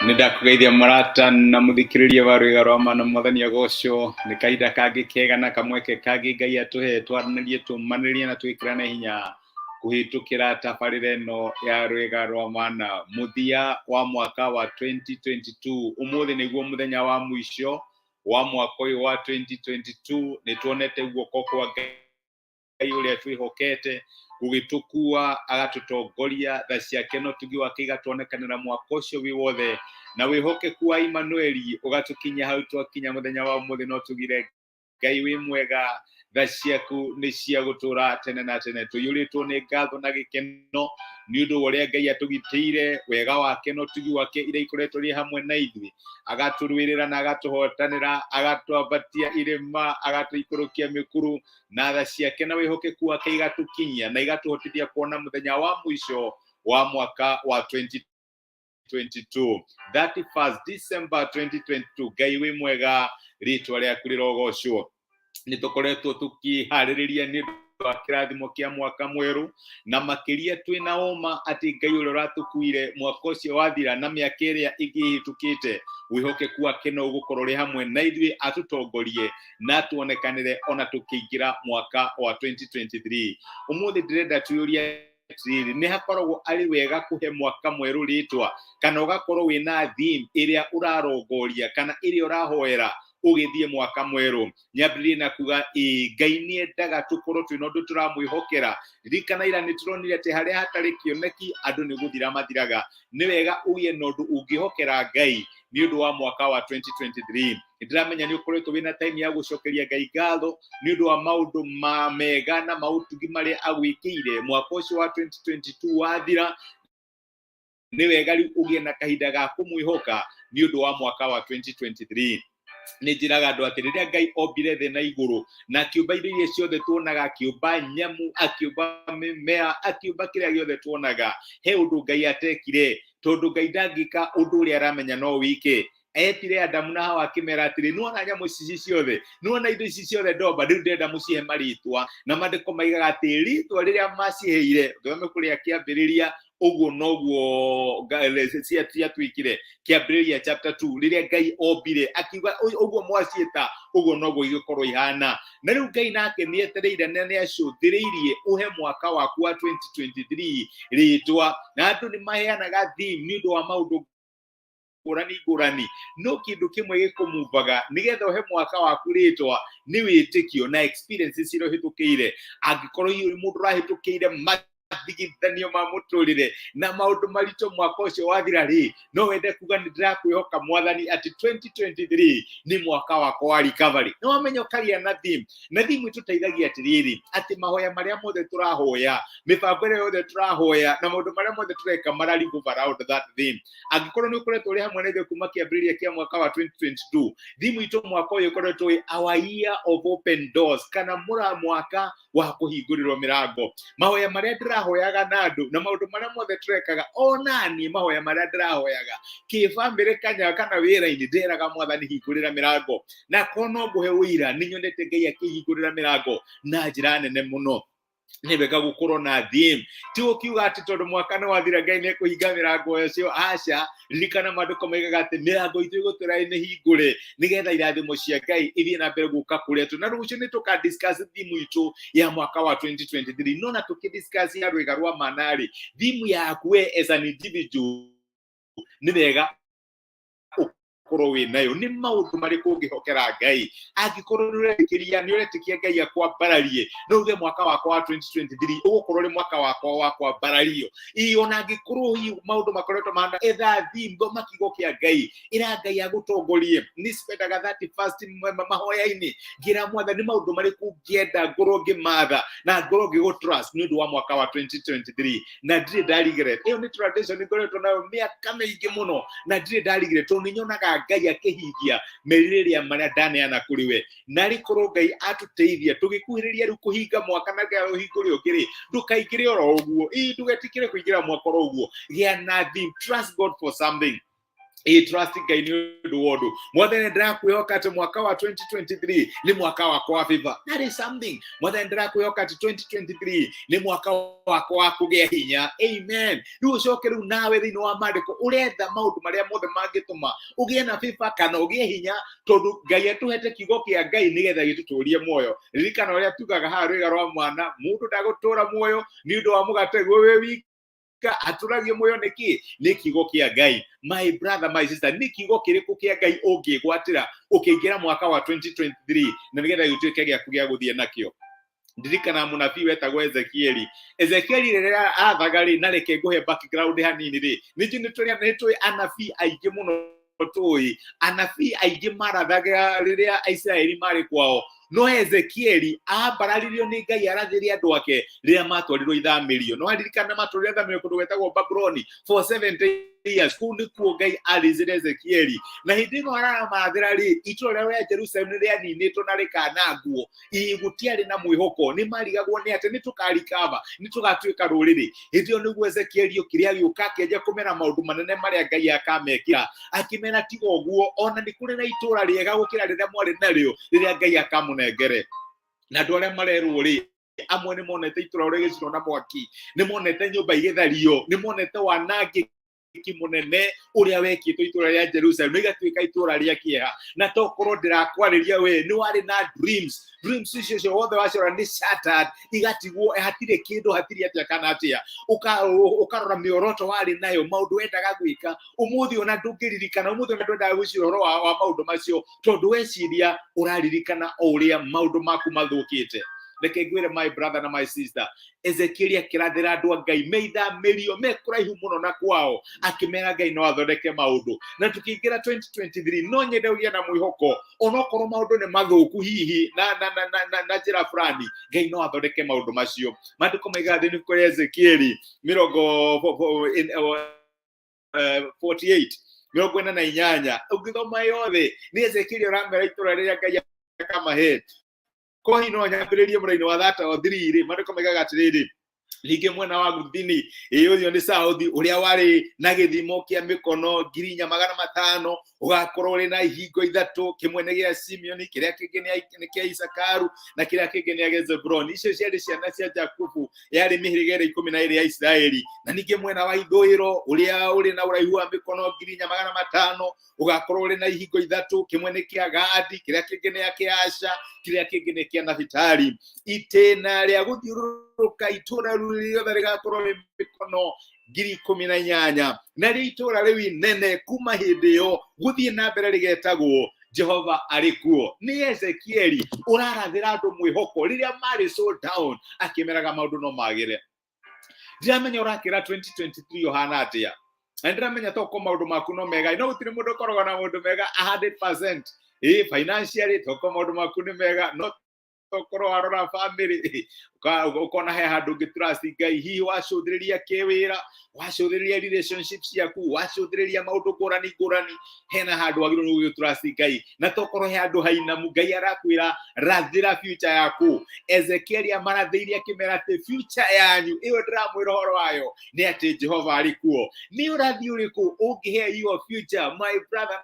Nĩ ndakũgeithia mũrata na mũthikĩrĩria wa Rwĩga rwa Mana. Mwathani agocwo. Nĩ kahinda kangĩ kega na kamweke kangĩ Ngai atũhe twaranĩrie, tũmanĩrie na twĩkĩrane hinya kũhĩtũkĩra tabarĩra ĩno ya Rwĩga rwa Mana. Mũthia wa mwaka wa 2022, ũmũthĩ nĩguo mũthenya wa mũico wa mwaka ũyũ wa 2022. Nĩ tuonete guoko kwa Ngai Ngai ũrĩa twĩhokete gũgĩtũkua, agatũtongoria, tha ciake na ũtugi wake igatuonekanĩra mwaka ũcio wĩ wothe, na wĩhokeku wa Imanueli ũgatũkinyia hau twakinya mũthenya wa ũmũthĩ. No tugire, Ngai wĩ mwega, tha ciaku nĩ cia gũtũra tene na tene. Tũiyũrĩtwo nĩ ngatho na gĩkeno nĩ ũndũ wa ũrĩa Ngai atũgitĩire, wega wake na ũtugi wake iria ikoretwo irĩ hamwe na ithuĩ, agatũrũĩrĩra na agatũhotanĩra, agatwambatia irĩma, agatũikũrũkia mĩkuru, na tha ciake na wĩhokeku wake igatũkinyia na igatũhotithia kuona mũthenya wa mũico wa mwaka wa 2022, 31st December 2022. Ngai wĩ mwega, rĩtwa rĩaku rĩrogocwo. Nĩ tũkoretwo tũkĩharĩrĩria nĩ ũndũ wa kĩrathimo kĩa mwaka mwerũ, na makĩria twĩna ũma atĩ Ngai ũrĩa ũratũkuire mwaka ũcio wathira na mĩaka ĩrĩa ĩngĩ ĩhĩtũkĩte, wĩhokeku wake no ũgũkorwo ũrĩ hamwe na ithuĩ, atũtongorie na tuonekanĩre ona tũkĩingĩra mwaka wa 2023. Ũmũthĩ ndĩrenda twĩyũrie atĩrĩrĩ, nĩ hakoragwo arĩ wega kũhe mwaka mwerũ rĩtwa, kana ũgakorwo wĩna theme ĩrĩa ũrarongoria kana ĩrĩa ũrahoera ũgĩthiĩ mwaka mwerũ? Nyambĩrĩrie na kuga ĩĩ, Ngai nĩ endaga tũkorwo twĩna ũndũ tũramwĩhokera. Ririkana ira nĩ tũronire atĩ harĩa hatarĩ kĩoneki andũ nĩ gũthira mathiraga. Nĩ wega ũgĩe na ũndũ ũngĩhokera Ngai nĩ ũndũ wa mwaka wa 2023. Nĩndĩramenya nĩ ũkoretwo wĩna time ya gũcokeria Ngai ngatho nĩ ũndũ wa maũndũ ma mega na maũtugi marĩa agwĩkĩire mwaka ũcio wa 2022 wathira. Nĩ wega rĩu ũgĩe na kahinda ga kũmwĩhoka nĩ ũndũ wa mwaka wa 2023. Nĩ njĩraga andũ atĩ rĩrĩa Ngai ombire thĩ na igũrũ na akĩũmba indo iria ciothe tuonaga, akĩũmba nyamũ, akĩũmba mĩmea, akĩũmba kĩrĩa gĩothe tuonaga, he ũndũ Ngai atekire, tondũ Ngai ndangĩka ũndũ ũrĩa aramenya no wike. Etire Adamu na Hawa, akĩmera atĩrĩ, nĩwona nyamũ ici ciothe, nĩwona indo ici ciothe ndomba, rĩu ndĩrenda mũcihe marĩtwa. Na maandĩko maigaga atĩ rĩtwa rĩrĩa maciheire, thome kũrĩa Kĩambĩrĩria, ũguo noguo ciatuĩkire. Kĩambĩrĩria chapter 2, rĩrĩa Ngai ombire, akiuga ũguo mwaciĩta, ũguo noguo igĩkorwo ihana. Na rĩu Ngai nake nĩ etereire na nĩ acũthĩrĩirie ũhe mwaka waku wa 2023 rĩtwa. Na andũ nĩ maheanaga theme nĩ ũndũ wa maũndũ ngũrani ngũrani, no kĩndũ kĩmwe gĩkũmumbaga nĩgetha ũhe mwaka waku rĩtwa nĩ wĩtĩkio na experiences iria ũhĩtũkĩire. Angĩkorwo hihi ũrĩ mũndũ ũrahĩtũkĩire mathigithanio ma mũtũrĩre na maũndũ maritũ mwaka ũcio wathira rĩ, no wende kuga, nĩ ndĩrakwĩhoka Mwathani atĩ 2023 nĩ mwaka wakwa wa recovery. Nĩ wamenya ũkagĩa na theme, na theme ĩtũteithagia atĩrĩrĩ, atĩ mahoya marĩa mothe tũrahoya, mĩbango ĩrĩa yothe tũrahoya na maũndũ marĩa mothe tũreka mara revolve around that theme. Angĩkorwo nĩ ũkoretwo ũrĩ hamwe na ithuĩ kuma kĩambĩrĩria kĩa mwaka wa 2022, theme itũ mwaka ũyũ ĩkoretwo ĩ "Our Year of Open Doors", kana mũra mwaka wa kũhingũrĩrwo mĩrango. Mahoya marĩa ndĩrahoyaga na andũ na maũndũ marĩa mothe tũrekaga, onani mahoya marĩa ndĩrahoyaga kĩbamĩrĩ kanya kana wĩra-inĩ, ndĩraga Mwathani, hingũrĩra mĩrango. Na korwo no ngũhe ũira, nĩ nyonete Ngai akĩhingũrĩra mĩrango na njĩra nene mũno. Nĩ wega gũkorwo na theme, ti ũkiuga atĩ tondũ mwaka nĩ wathira Ngai nĩ ekũhinga mĩrango ũcio. Aca, ririkana maandĩko maigaga atĩ mĩrango itũ ĩgũtũra ĩmĩhingũre nĩgetha irathimo cia Ngai ithiĩ na mbere gũka kũrĩa tũ. Na rũciũ nĩ tũka discuss theme itũ ya mwaka wa 2023. No na tũkĩ discuss ya Rwĩga rwa Mana rĩ, theme yaku we as an individual nĩ wega ũkorwo wĩ nayo. Nĩ maũndũ marĩkũ ũngĩhokera Ngai? Angĩkorwo nĩ ũretĩkĩria, nĩ ũretĩkia Ngai akwambararie, no uge, mwaka wakwa wa 2023 ũgũkorwo ũrĩ mwaka wakwa wa kwambarario. Ĩ ona angĩkorwo hihi maũndũ makoretwo mahana, etha theme, thoma kiugo kĩa Ngai, ĩra Ngai agũtongorie. Nĩ spendaga 31st mahoya-inĩ ngĩra Mwathani, nĩ maũndũ marĩkũ ngĩenda ngorwo ngĩmatha na ngorwo ngĩgũ trust nĩ ũndũ wa mwaka wa 2023? Na ndirĩ nda regret. Ĩyo nĩ tradition ngoretwo nayo mĩaka mĩingĩ mũno, na ndirĩ nda regret, tondũ nĩ nyonaga Ngai akĩhingia merirĩria marĩa ndaneana kũrĩ we. Na rĩkorwo Ngai atũteithia tũgĩkuhĩrĩria rĩu kũhinga mwaka na Ngai ũhingũre ũngĩ rĩ, ndũkaingĩre oro ũguo, ĩ ndũgetĩkĩre kũingĩra mwaka oro ũguo. Gĩa na theme, trust God for something. Ĩ trust Ngai nĩ ũndũ wa ũndũ. Mwathani, ndĩrakwĩhoka atĩ mwaka wa 2023 nĩ mwaka wakwa wa favor. That is something. Mwathani, ndĩrakwĩhoka atĩ 2023 nĩ mwaka wakwa wa kũgĩa hinya. Amen. Rĩu ũcoke rĩu nawe thĩinĩ wa maandĩko ũretha maũndũ marĩa mothe mangĩtũma ũgĩe na favor kana ũgĩe hinya, tondũ Ngai atũhete kiugo kĩa Ngai nĩgetha gĩtũtũrie muoyo. Ririkana ũrĩa tugaga haha rwĩga rwa mwana, mũndũ ndagũtũra muoyo nĩ ũndũ wa mũgate guo wĩ wiki, atũragio muoyo nĩ kĩ? Nĩ kiugo kĩa Ngai. My brother, my sister, nĩ kiugo kĩrĩkũ kĩa Ngai ũngĩgwatĩra ũkĩingĩra mwaka wa 2023 na nĩgetha gĩtuĩke gĩaku gĩa gũthiĩ nakĩo? Ndirikana mũnabii wetagwo Ezekieli. Ezekieli rĩrĩa athaga rĩ, na reke ngũhe background hanini rĩ, nĩ nĩ tũĩ anabii aingĩ mũno, tũĩ anabii aingĩ marathaga rĩrĩa Aisiraeli marĩ kwao, no Ezekieli ambararirio nĩ Ngai arathĩre andũ ake rĩrĩa matwarirwo ithamĩrio. No aririkana matwarirwo ithamĩrio kũndũ gwetagwo Babuloni for 70 years. Kũu nĩkuo Ngai arĩcire Ezekieli, na hĩndĩ ĩno aramarathĩra rĩ, itũũra rĩao rĩa Jerusalem nĩ rĩaninĩtwo na rĩkanangwo. Ĩ gũtiarĩ na mwĩhoko, nĩ marigagwo nĩ atĩ nĩ tũkarikava, nĩ tũgatuĩka rũrĩrĩ. Hĩndĩ ĩyo nĩguo Ezekieli okire, agĩũka, akĩanjia kũmera maũndũ manene marĩa Ngai akamekĩra, akĩmera tiga ũguo, ona nĩ kũrĩ na itũũra rĩega gũkĩra rĩrĩa mwarĩ narĩo rĩrĩa Ngai akamũnengere. Na andũ arĩa marerwo rĩ, amwe nĩ monete itũũra rĩu rĩgĩcinwo na mwaki, nĩ monete nyũmba igĩthario, nĩ monete wanangĩki munene uria wekitwo itũra rĩa Jerusalem, igatuĩka itũra rĩa kĩeha. Na tokorwo ndĩrakwarĩria we nĩ warĩ na dreams, dreams icio cio wothe wacora nĩ shattered, igatigwo hatirĩ kĩndũ, hatirĩ atĩa kana atĩa. Ũkarora mĩoroto warĩ nayo, maũndũ wendaga gwĩka, ũmũthĩ ona ndũngĩririkana, ũmũthĩ ona ndwendaga gwĩciria ũhoro wa maũndũ macio, tondũ weciria ũraririkana o ũrĩa maũndũ maku mathũkĩte. Reke ngwĩre, my brother na my sister, Ezekieli akĩrathĩra andũ a Ngai meithamĩrio me kũraihu mũno na kwao, akĩmera Ngai no athondeke maũndũ. Na tũkĩingĩra 2023, no nyende ũgĩe na mwĩhoko, onokorwo maũndũ nĩ mathũku hihi na njĩra fulani, Ngai no athondeke maũndũ macio. Maandĩko maigaga thĩinĩ kũrĩ Ezekieli mĩrongo 48, 48, ũngĩthoma yothe nĩ Ezekieli ũramera itũra rĩrĩa Ngai akamahe. Kohi no nyambĩrĩrie mũraini wa 33 rĩ, maandĩko maigaga atĩrĩrĩ: ningĩ mwena wa guthini, ĩ ũcio nĩ south, ũrĩa warĩ na gĩthimo kĩa mĩkono 4500, ũgakorwo ũrĩ na ihingo ithatũ, kĩmwe nĩ gĩa Simeoni, kĩrĩa kĩngĩ nĩ kĩa Isakaru, na kĩrĩa kĩngĩ nĩ gĩa Zebuloni. Icio ciarĩ ciana cia Jakubu, yarĩ mĩhĩrĩga ĩrĩa 12 ya Isiraeli. Na ningĩ mwena wa ithũĩro, ũrĩa ũrĩ na ũraihu wa mĩkono 4500, ũgakorwo ũrĩ na ihingo ithatũ, kĩmwe nĩ kĩa Gadi, kĩrĩa kĩngĩ nĩ kĩa Asha, kĩrĩa kĩngĩ nĩ kĩa Nafitali. Itĩna rĩa gũthiũrũrũka itũũra rĩu rĩothe rĩgakorwo rĩ mĩkono 18,000. Narĩo itũũra rĩu inene kuma hĩndĩ ĩyo gũthiĩ na mbere rĩgetagwo Jehova arĩ kuo. Nĩ Ezekieli ũrarathĩra andũ mwĩhoko rĩrĩa marĩ so down, akĩmeraga maũndũ no magĩre. Ndiramenya ũrakĩra 2023 ũhana atĩa, na ndiramenya toko maũndũ maku no mega, no gũtirĩ mũndũ ũkoragwo na maũndũ mega 100%. Ĩ financially toko maũndũ maku nĩ mega, no tokorwo warora family ũkona he handũ ũngĩ trust Ngai. Hihi wacũthĩrĩria kĩwĩra, wacũthĩrĩria relationship ciaku, wacũthĩrĩria maũndũ ngũrani ngũrani, hena handũ wagĩrĩirwo nĩ gũgĩ trust Ngai. Na tokorwo he handũ hainamu, Ngai arakwĩra rathĩra future yaku. Ezekieli amarathĩirie akĩmera atĩ future yanyu ĩyo ndĩramwĩra ũhoro wayo nĩ atĩ Jehova arĩ kuo. Nĩ ũrathi ũrĩkũ ũngĩhe your future, my brother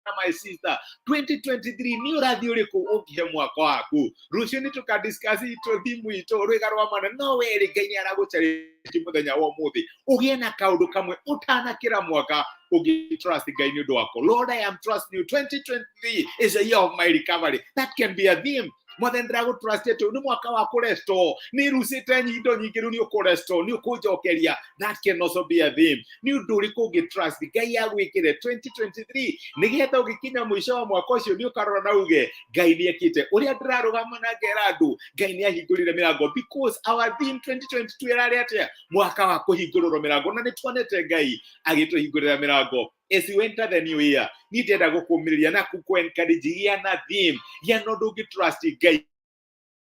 na my sister? 2023, nĩ ũrathi ũrĩkũ ũngĩhe mwaka waku? Rũciũ nĩ tũka discuss itũ thimu itũ rwĩga rwa mwana. No werĩ, Ngai nĩ aragũcarĩtie mũthenya wa ũmũthĩ ũgĩe na kaũndũ kamwe ũtanakĩra mwaka ũngĩ trust Ngai nĩ ũndũ wako. Lord, I am trusting you, 2023 is a year of my recovery. That can be a theme. Mwathani, ndĩragũ trust atĩ nĩ mwaka wa kũ restore, nĩ rucĩte indo nyingĩ, rĩu nĩ ũkũ restore, nĩ ũkũnjokeria. That can also be a theme. Nĩ ũndũ ũrĩkũ ũngĩ trust Ngai agwĩkĩre 2023, nĩgetha ũgĩkinya mũico wa mwaka ũcio nĩ ũkarora na uge Ngai nĩ ekĩte ũrĩa ndĩrarũgama na ngera andũ Ngai nĩ ahingũrire mĩrango? Because our theme 2022 ĩrarĩ atĩa? Mwaka wa kũhingũrĩrwo mĩrango, na nĩ tuonete Ngai agĩtũhingũrĩra mĩrango. As you enter the new year, niĩ ndĩrenda gũkũmĩrĩria na gũkũ encourage, gĩa na theme, gĩa na ũndũ ũngĩ trust Ngai,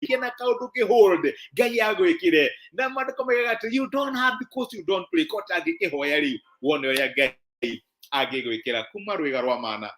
gĩa na kaũndũ kĩ hold Ngai agwĩkĩre. Na maandĩko maigaga atĩ you don't have because you don't pray. Ko tangĩkĩhoya rĩu wone ũrĩa Ngai angĩgwĩkĩra. Kuma rwĩga rwa mana,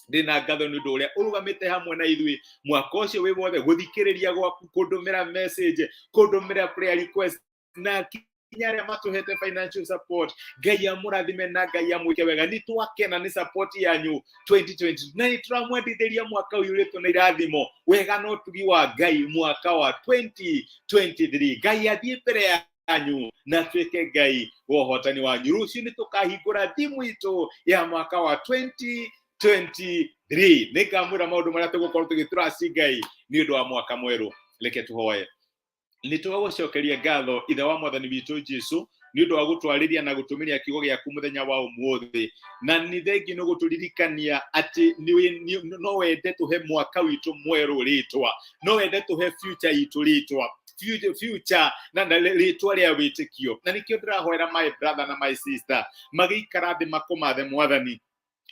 ndĩna ngatho nĩ ũndũ ũrĩa ũrũgamĩte hamwe na ithuĩ mwaka ũcio wĩ wothe, gũthikĩrĩria gwaku, kũndũmĩra message, kũndũmĩra prayer request na Nginya arĩa matũhete financial support, Ngai amũrathime na Ngai amwĩke wega. Nĩ twakena nĩ support yanyu 2020, na nĩ tũramwendithĩria mwaka ũyũrĩtwo na irathimo, wega na ũtugi wa Ngai. Mwaka wa 2023, Ngai athiĩ mbere yanyu na tuĩke Ngai wa ũhotani wanyu. Rũciũ nĩ tũkahingũra thimũ itũ ya mwaka wa 2023. Nĩ ngamwĩra maũndũ marĩa tũgũkorwo tũgĩtũraci Ngai nĩ ũndũ wa mwaka mwerũ. Reke tũhoe. Nĩ twagũcokeria ngatho, Ithe wa Mwathani witũ Jesu, nĩ ũndũ wa gũtwarĩria na gũtũmĩria kiugo gĩaku mũthenya wa ũmũthĩ, na nĩ thengi nĩ gũtũririkania atĩ no wende tũhe mwaka witũ mwerũ rĩtwa, no wende tũhe future itũ rĩtwa, future na rĩtwa rĩa wĩtĩkio. Na nĩkĩo ndĩrahoera my brother na my sister magĩikara thĩ makũmathe Mwathani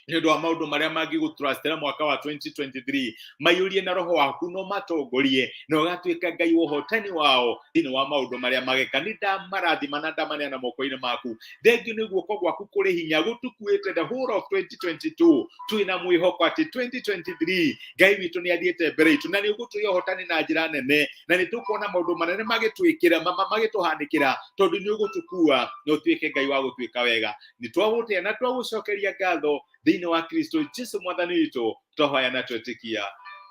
nĩ ũndũ wa maũndũ marĩa mangĩgũtrustĩra mwaka wa 2023, maiyũrie na roho waku no matongorie na ũgatuĩka Ngai wa ũhotani wao thĩinĩ wa maũndũ marĩa mageka. Nĩ ndamarathima na ndamaneana moko-inĩ maku. Thengiũ nĩ guoko gwaku kũrĩ hinya gũtukuĩte the whole of 2022. Twĩna mwĩhoko atĩ 2023 Ngai witũ nĩ athiĩte mbere itũ na nĩ ũgũtũhe ũhotani na njĩra nene, na nĩ tũkuona maũndũ manene magĩtwĩkĩra, magĩtũhanĩkĩra, tondũ nĩ ũgũtũkua na ũtuĩke Ngai wa gũtuĩka wega. Nĩ twagũtĩa na twagũcokeria ngatho thĩinĩ wa Kristo Jesu Mwathani witũ, twahoya na twetĩkia,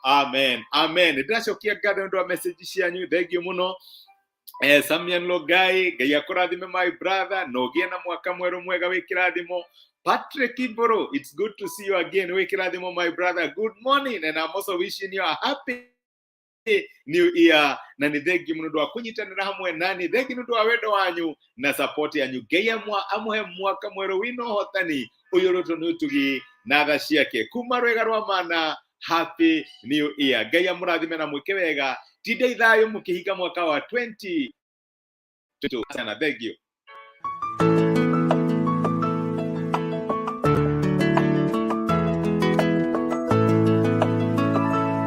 amen, amen. Ndĩracokia ngatho nĩ ũndũ wa message cianyu, thengiũ mũno. Samian Logai, Ngai akũrathime, my brother, na ũgĩe na mwaka mwerũ mwega wĩ kĩrathimo. Patrick Iboro, it's good to see you again. Wĩ kĩrathimo, my brother. Good morning, and I'm also wishing you a happy new year. Na nĩ thengi mũno ũndũ wa kũnyitanĩra hamwe nani, thengi nĩ ũndũ wa wendo wanyu na support yanyu. Ngai amũhe mwaka mwerũ wĩna ũhotani ũiyũrĩtwo nĩ ũtugi na tha ciake. Kuma rwega rwa mana, happy new year. Ngai amũrathime na mwĩke wega. Tindai thayũ mũkĩhinga mwaka wa 20 sana. Thank you.